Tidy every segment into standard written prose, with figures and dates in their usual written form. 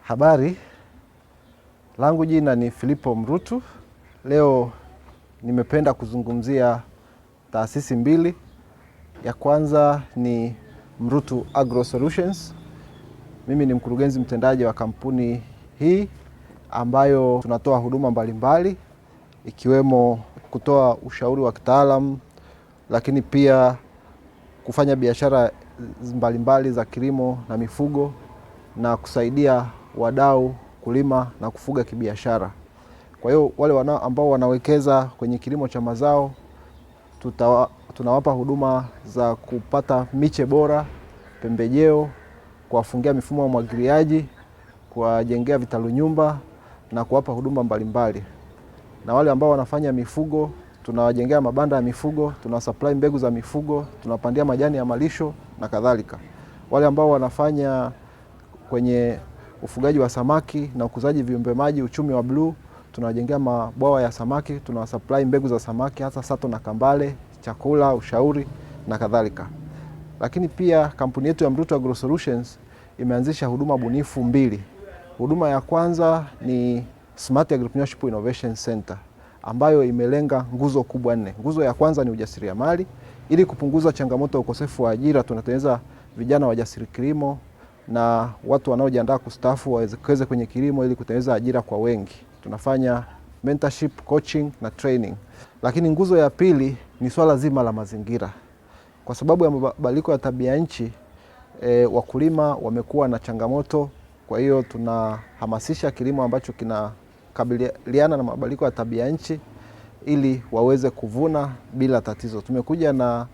Habari, langu jina ni Filipo Mrutu. Leo nimependa kuzungumzia taasisi mbili. Ya kwanza ni Mrutu Agro Solutions. Mimi ni mkurugenzi mtendaji wa kampuni hii ambayo tunatoa huduma mbalimbali ikiwemo kutoa ushauri wa kitaalamu, lakini pia kufanya biashara mbalimbali za kilimo na mifugo na kusaidia wadau kulima na kufuga kibiashara. Kwa hiyo wale ambao wanawekeza kwenye kilimo cha mazao tunawapa huduma za kupata miche bora, pembejeo, kuwafungia mifumo ya umwagiliaji, kuwajengea vitalu nyumba na kuwapa huduma mbalimbali. Na wale ambao wanafanya mifugo tunawajengea mabanda ya mifugo, tunasupply mbegu za mifugo, tunapandia majani ya malisho na kadhalika. Wale ambao wanafanya kwenye ufugaji wa samaki na ukuzaji viumbe maji, uchumi wa bluu, tunawajengea mabwawa ya samaki, tunawasupply mbegu za samaki hasa sato na kambale, chakula, ushauri na kadhalika. Lakini pia kampuni yetu ya Mrutu Agro Solutions imeanzisha huduma bunifu mbili. Huduma ya kwanza ni Smart Agripreneurship Innovation Center ambayo imelenga nguzo kubwa nne. Nguzo ya kwanza ni ujasiriamali. Ili kupunguza changamoto ya ukosefu wa ajira, tunatengeneza vijana wajasiri kilimo na watu wanaojiandaa kustaafu wawekeze kwenye kilimo ili kutengeneza ajira kwa wengi. Tunafanya mentorship, coaching na training. Lakini nguzo ya pili ni swala zima la mazingira. Kwa sababu ya mabadiliko ya tabia nchi, wakulima wamekuwa na changamoto. Kwa hiyo tunahamasisha kilimo ambacho kinakabiliana na mabadiliko ya tabia nchi ili waweze kuvuna bila tatizo. Tumekuja na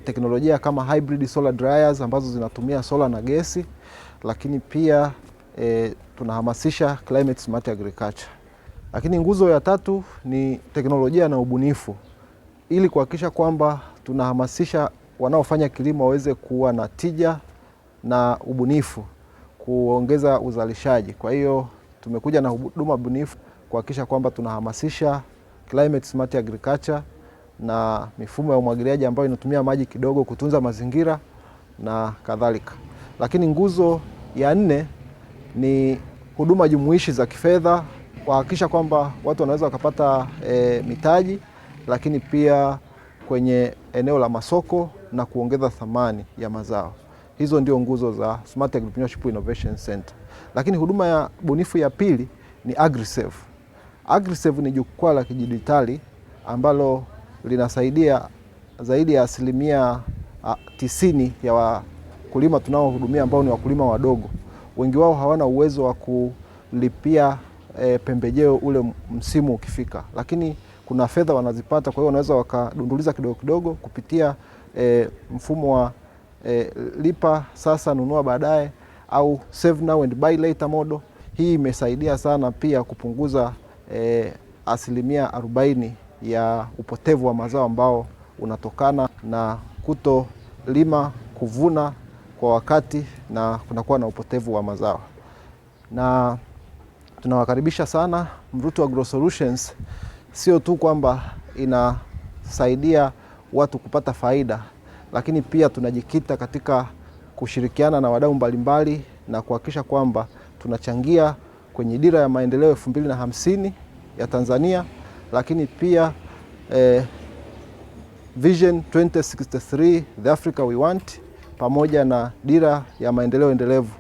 teknolojia kama hybrid solar dryers ambazo zinatumia solar na gesi, lakini pia tunahamasisha climate smart agriculture. Lakini nguzo ya tatu ni teknolojia na ubunifu, ili kuhakikisha kwamba tunahamasisha wanaofanya kilimo waweze kuwa na tija na ubunifu, kuongeza uzalishaji. Kwa hiyo tumekuja na huduma bunifu kuhakikisha kwamba tunahamasisha climate smart agriculture na mifumo ya umwagiliaji ambayo inatumia maji kidogo, kutunza mazingira na kadhalika. Lakini nguzo ya nne ni huduma jumuishi za kifedha, kuhakikisha kwamba watu wanaweza wakapata mitaji, lakini pia kwenye eneo la masoko na kuongeza thamani ya mazao. Hizo ndio nguzo za Smart Agripreneurship Innovation Center. Lakini huduma ya bunifu ya pili ni AgriSave. AgriSave ni jukwaa la kidijitali ambalo linasaidia zaidi ya 90% ya wakulima tunaohudumia ambao ni wakulima wadogo. Wengi wao hawana uwezo wa kulipia pembejeo ule msimu ukifika, lakini kuna fedha wanazipata, kwa hiyo wanaweza wakadunduliza kidogo kidogo kupitia mfumo wa lipa sasa nunua baadaye au save now and buy later model. Hii imesaidia sana pia kupunguza 40% ya upotevu wa mazao ambao unatokana na kutolima kuvuna kwa wakati na kunakuwa na upotevu wa mazao. Na tunawakaribisha sana. Mrutu Agro Solutions sio tu kwamba inasaidia watu kupata faida, lakini pia tunajikita katika kushirikiana na wadau mbalimbali na kuhakikisha kwamba tunachangia kwenye dira ya maendeleo 2050 ya Tanzania, lakini pia Vision 2063 The Africa We Want, pamoja na dira ya maendeleo endelevu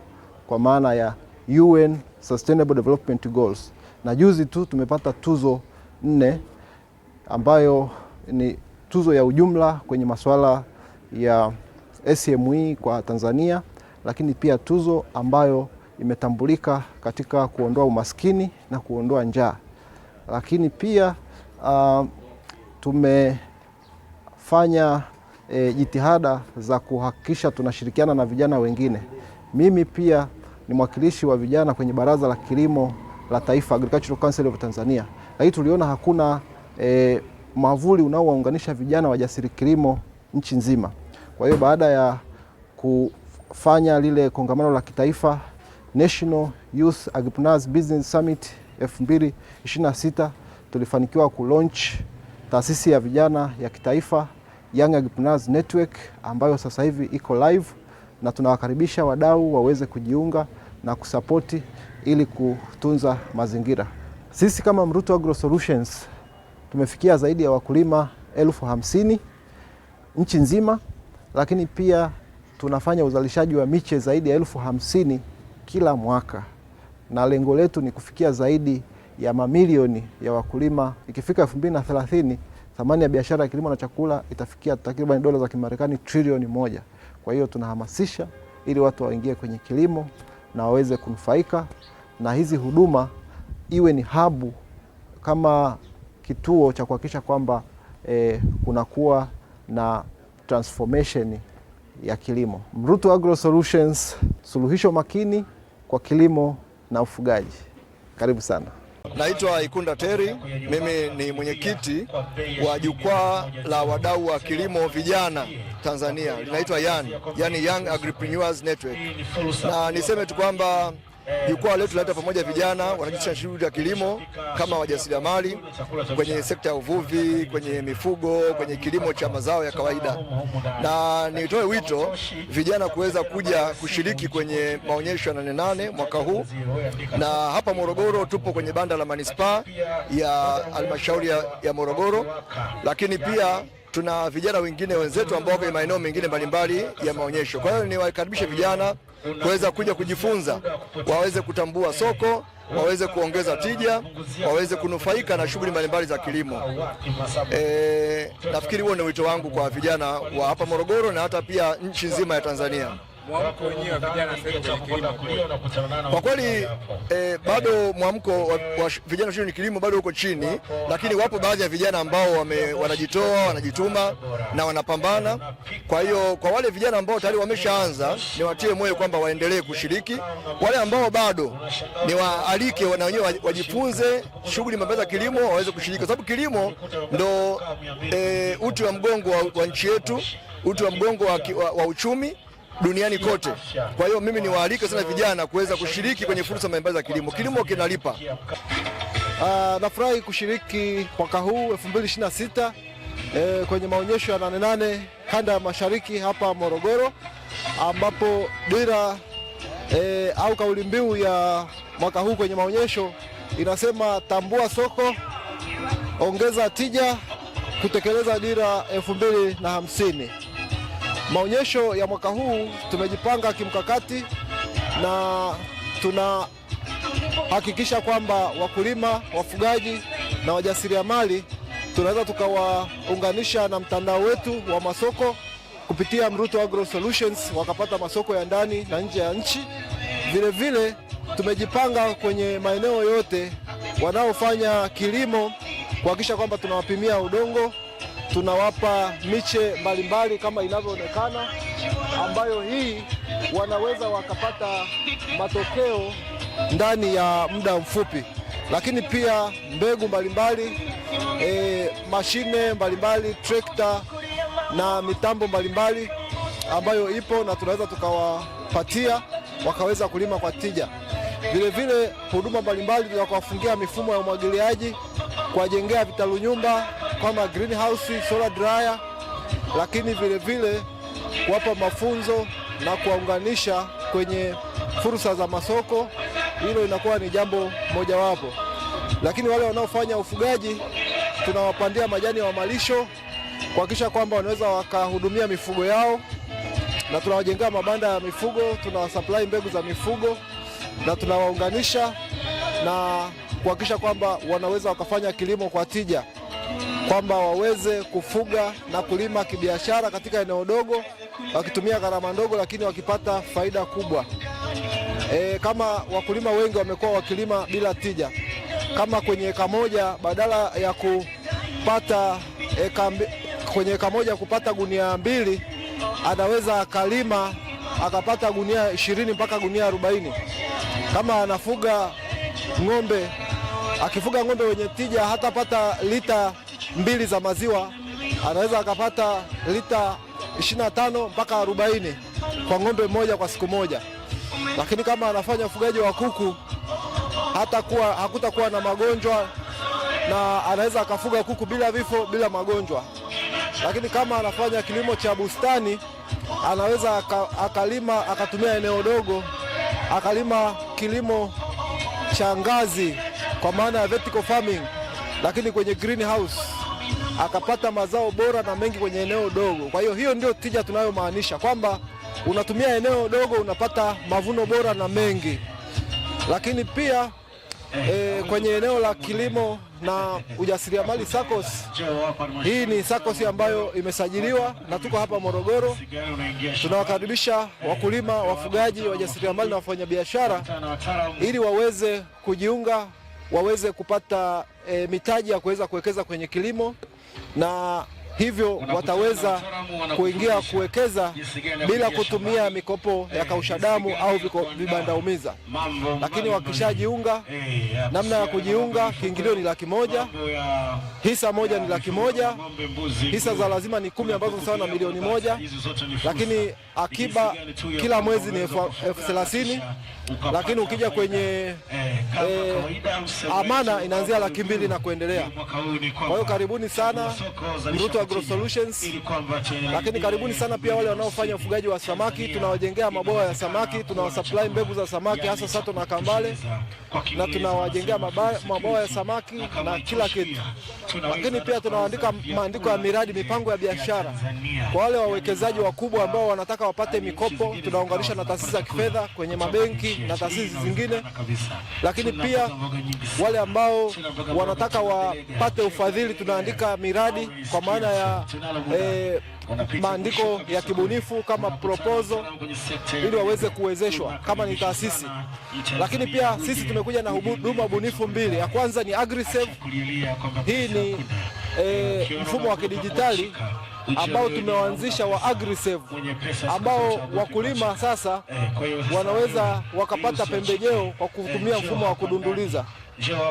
kwa maana ya UN Sustainable Development Goals. Na juzi tu tumepata tuzo 4 ambayo ni tuzo ya ujumla kwenye masuala ya SME kwa Tanzania, lakini pia tuzo ambayo imetambulika katika kuondoa umaskini na kuondoa njaa. Lakini pia tumefanya jitihada za kuhakikisha tunashirikiana na vijana wengine. Mimi pia ni mwakilishi wa vijana kwenye Baraza la Kilimo la Taifa, Agricultural Council of Tanzania. Lakini tuliona hakuna mwavuli unaowaunganisha vijana wajasiri kilimo nchi nzima. Kwa hiyo baada ya kufanya lile kongamano la kitaifa National Youth Agripreneurs Business Summit 2026, tulifanikiwa kulaunch taasisi ya vijana ya kitaifa Young Agripreneurs Network ambayo sasa hivi iko live, na tunawakaribisha wadau waweze kujiunga na kusapoti ili kutunza mazingira. Sisi kama Mrutu Agro Solutions tumefikia zaidi ya wakulima 50,000 nchi nzima, lakini pia tunafanya uzalishaji wa miche zaidi ya 50,000 kila mwaka, na lengo letu ni kufikia zaidi ya mamilioni ya wakulima. Ikifika 2030 thamani ya biashara ya kilimo na chakula itafikia takriban dola za Kimarekani trilioni 1. Kwa hiyo tunahamasisha ili watu waingie kwenye kilimo na waweze kunufaika na hizi huduma, iwe ni hub kama kituo cha kuhakikisha kwamba kunakuwa na transformation ya kilimo. Mrutu Agro Solutions, suluhisho makini kwa kilimo na ufugaji. Karibu sana. Naitwa Ikunda Teri, mimi ni mwenyekiti wa jukwaa la wadau wa kilimo vijana Tanzania, linaitwa YAN, yani Young Agripreneurs Network. Na niseme tu kwamba jukwaa letu linaleta pamoja vijana wanajihusisha na shughuli ya kilimo kama wajasiriamali kwenye sekta ya uvuvi, kwenye mifugo, kwenye kilimo cha mazao ya kawaida. Na nitoe wito vijana kuweza kuja kushiriki kwenye maonyesho ya Nane Nane mwaka huu, na hapa Morogoro tupo kwenye banda la manispaa ya halmashauri ya Morogoro, lakini pia tuna vijana wengine wenzetu ambao wako kwenye maeneo mengine mbalimbali ya maonyesho. Kwa hiyo niwakaribishe vijana kuweza kuja kujifunza, waweze kutambua soko, waweze kuongeza tija, waweze kunufaika na shughuli mbalimbali za kilimo. Nafikiri huo ni wito wangu kwa vijana wa hapa Morogoro na hata pia nchi nzima ya Tanzania. Mwamko wenyewe wa vijana sasa hivi kwenye kilimo Kwa kweli bado mwamko wa vijana kwenye kilimo bado uko chini, lakini wapo baadhi ya vijana ambao wanajitoa, wanajituma na wanapambana. Kwa hiyo kwa wale vijana ambao tayari wameshaanza, niwatie moyo kwamba waendelee kushiriki. Wale ambao bado niwaalike na wenyewe wajifunze shughuli mbalimbali za kilimo waweze kushiriki, kwa sababu kilimo ndo uti wa mgongo wa nchi yetu, uti wa mgongo wa uchumi duniani kote. Kwa hiyo mimi niwaalike sana vijana kuweza kushiriki kwenye fursa mbalimbali za kilimo. Kilimo kinalipa. Nafurahi kushiriki mwaka huu 2026 kwenye maonyesho ya Nane Nane kanda ya mashariki hapa Morogoro, ambapo dira au kauli mbiu ya mwaka huu kwenye maonyesho inasema tambua soko, ongeza tija, kutekeleza dira 2050. Maonyesho ya mwaka huu tumejipanga kimkakati na tunahakikisha kwamba wakulima, wafugaji na wajasiriamali tunaweza tukawaunganisha na mtandao wetu wa masoko kupitia Mrutu Agro Solutions, wakapata masoko ya ndani na nje ya nchi. Vilevile tumejipanga kwenye maeneo yote wanaofanya kilimo kuhakikisha kwamba tunawapimia udongo, tunawapa miche mbalimbali kama inavyoonekana, ambayo hii wanaweza wakapata matokeo ndani ya muda mfupi, lakini pia mbegu mbalimbali, mashine mbalimbali, trekta na mitambo mbalimbali ambayo ipo na tunaweza tukawapatia wakaweza kulima kwa tija. Vilevile huduma mbalimbali za kuwafungia mifumo ya umwagiliaji, kuwajengea vitalu nyumba kama greenhouse, solar dryer, lakini vilevile kuwapa mafunzo na kuwaunganisha kwenye fursa za masoko. Hilo inakuwa ni jambo mojawapo. Lakini wale wanaofanya ufugaji tunawapandia majani ya malisho kuhakikisha kwamba wanaweza wakahudumia mifugo yao, na tunawajengea mabanda ya mifugo, tunawasupply mbegu za mifugo na tunawaunganisha na kuhakikisha kwamba wanaweza wakafanya kilimo kwa tija, kwamba waweze kufuga na kulima kibiashara katika eneo dogo wakitumia gharama ndogo, lakini wakipata faida kubwa. Kama wakulima wengi wamekuwa wakilima bila tija, kama kwenye eka moja badala ya kupata kwenye eka moja kupata gunia 2, anaweza akalima akapata gunia 20 mpaka gunia 40. Kama anafuga ng'ombe, akifuga ng'ombe wenye tija hatapata lita 2 za maziwa, anaweza akapata lita 25 mpaka 40 kwa ng'ombe mmoja kwa siku moja. Lakini kama anafanya ufugaji wa kuku hakutakuwa na magonjwa na anaweza akafuga kuku bila vifo, bila magonjwa. Lakini kama anafanya kilimo cha bustani anaweza akalima akatumia eneo dogo akalima kilimo cha ngazi kwa maana ya vertical farming, lakini kwenye greenhouse akapata mazao bora na mengi kwenye eneo dogo. Kwa hiyo hiyo ndio tija tunayomaanisha kwamba unatumia eneo dogo unapata mavuno bora na mengi. Lakini pia kwenye eneo la kilimo na ujasiriamali SACCOS, hii ni SACCOS ambayo imesajiliwa na tuko hapa Morogoro. Tunawakaribisha wakulima, wafugaji, wajasiriamali na wafanyabiashara ili waweze kujiunga, waweze kupata mitaji ya kuweza kuwekeza kwenye kilimo na hivyo wataweza kuingia kuwekeza bila kutumia mikopo ya kausha damu au vibandaumiza. Lakini wakishajiunga, namna ya kujiunga, kiingilio ni 100,000, hisa moja ni 100,000, hisa za lazima ni 10 ambazo sawa na 1,000,000, lakini akiba kila mwezi ni 30,000. Lakini ukija kwenye amana inaanzia 200,000 na kuendelea. Kwa hiyo karibuni sana Mrutu Agro Solutions, lakini karibuni sana pia wale wanaofanya ufugaji wa samaki. Tunawajengea mabwawa ya samaki, tunawasupply mbegu za samaki hasa sato na kambale, na tunawajengea mabwawa ya samaki na kila kitu. Lakini pia tunaandika maandiko ya miradi, mipango ya biashara kwa wale wawekezaji wakubwa ambao wanataka wapate mikopo, tunaunganisha na taasisi za kifedha kwenye mabenki na taasisi zingine. Lakini pia wale ambao wanataka wapate ufadhili, tunaandika miradi kwa maana ya maandiko ya kibunifu kama proposal ili waweze kuwezeshwa kama ni taasisi. Lakini pia sisi tumekuja na huduma bunifu mbili. Ya kwanza ni AgriSave. Hii ni mfumo wa kidijitali ambao tumeanzisha wa AgriSave, ambao wakulima sasa wanaweza wakapata pembejeo kwa kutumia mfumo wa kudunduliza.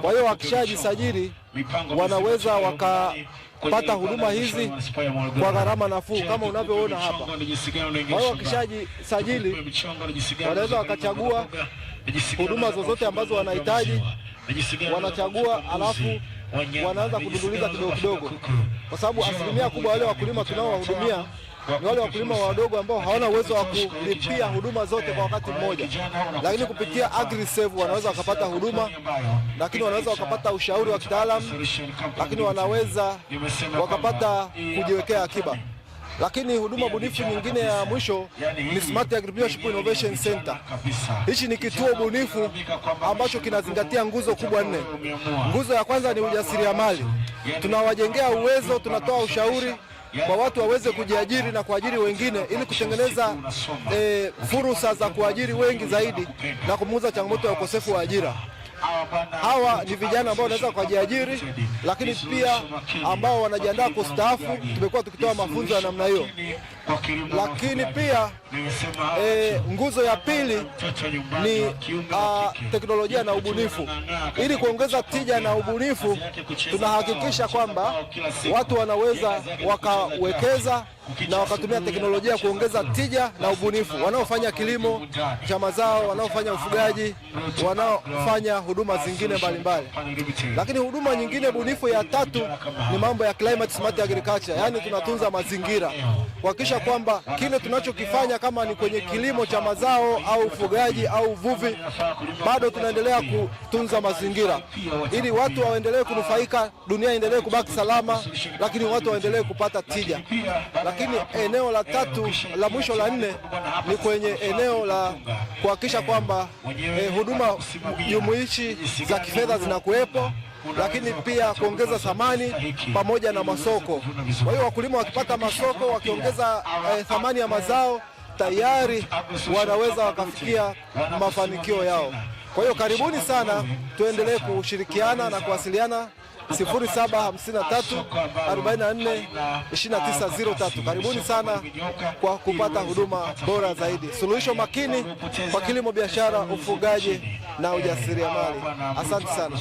Kwa hiyo wakishajisajili wanaweza wakapata huduma hizi kwa gharama nafuu kama unavyoona hapa. Kwa hiyo wakishajisajili wanaweza wakachagua huduma zozote ambazo wanahitaji, wanachagua alafu wanaanza kudunduliza kidogo kidogo, kwa sababu asilimia kubwa wale wakulima tunaowahudumia ni wale wakulima wadogo ambao hawana uwezo wa kulipia huduma zote kwa wakati mmoja, lakini kupitia AgriSave wanaweza wakapata huduma, lakini wanaweza wakapata ushauri wa kitaalamu, lakini wanaweza wakapata kujiwekea akiba. Lakini huduma bunifu nyingine ya mwisho ni Smart Agripreneurship Innovation Center. Hichi ni kituo bunifu ambacho kinazingatia nguzo kubwa 4. Nguzo ya kwanza ni ujasiriamali. Tunawajengea uwezo, tunatoa ushauri kwa watu waweze kujiajiri na kuajiri wengine ili kutengeneza fursa za kuajiri wengi zaidi na kupunguza changamoto ya ukosefu wa ajira. Hawa ni vijana ambao wanaweza kujiajiri, lakini pia ambao wanajiandaa kustaafu. Tumekuwa tukitoa mafunzo ya namna hiyo. Lakini pia nguzo ya pili ni teknolojia na ubunifu. Ili kuongeza tija na ubunifu, tunahakikisha kwamba watu wanaweza wakawekeza na wakatumia teknolojia kuongeza tija na ubunifu, wanaofanya kilimo cha mazao, wanaofanya ufugaji, wanaofanya huduma zingine mbalimbali. Lakini huduma nyingine bunifu ya tatu ni mambo ya climate smart agriculture, yani tunatunza mazingira, kuhakikisha kwamba kile tunachokifanya kama ni kwenye kilimo cha mazao au ufugaji au uvuvi, bado tunaendelea kutunza mazingira ili watu waendelee kunufaika, dunia iendelee kubaki salama, lakini watu waendelee kupata tija. Lakini eneo la tatu la mwisho la nne ni kwenye eneo la kuhakikisha kwamba huduma jumuishi za kifedha zinakuwepo, lakini pia kuongeza thamani pamoja na masoko. Kwa hiyo wakulima wakipata masoko, wakiongeza thamani ya mazao, tayari wanaweza wakafikia mafanikio yao. Kwa hiyo karibuni sana, tuendelee kushirikiana na kuwasiliana 0753 44 2903. Karibuni sana kwa kupata huduma bora zaidi, suluhisho makini kwa kilimo, biashara, ufugaji na ujasiriamali. Asante sana.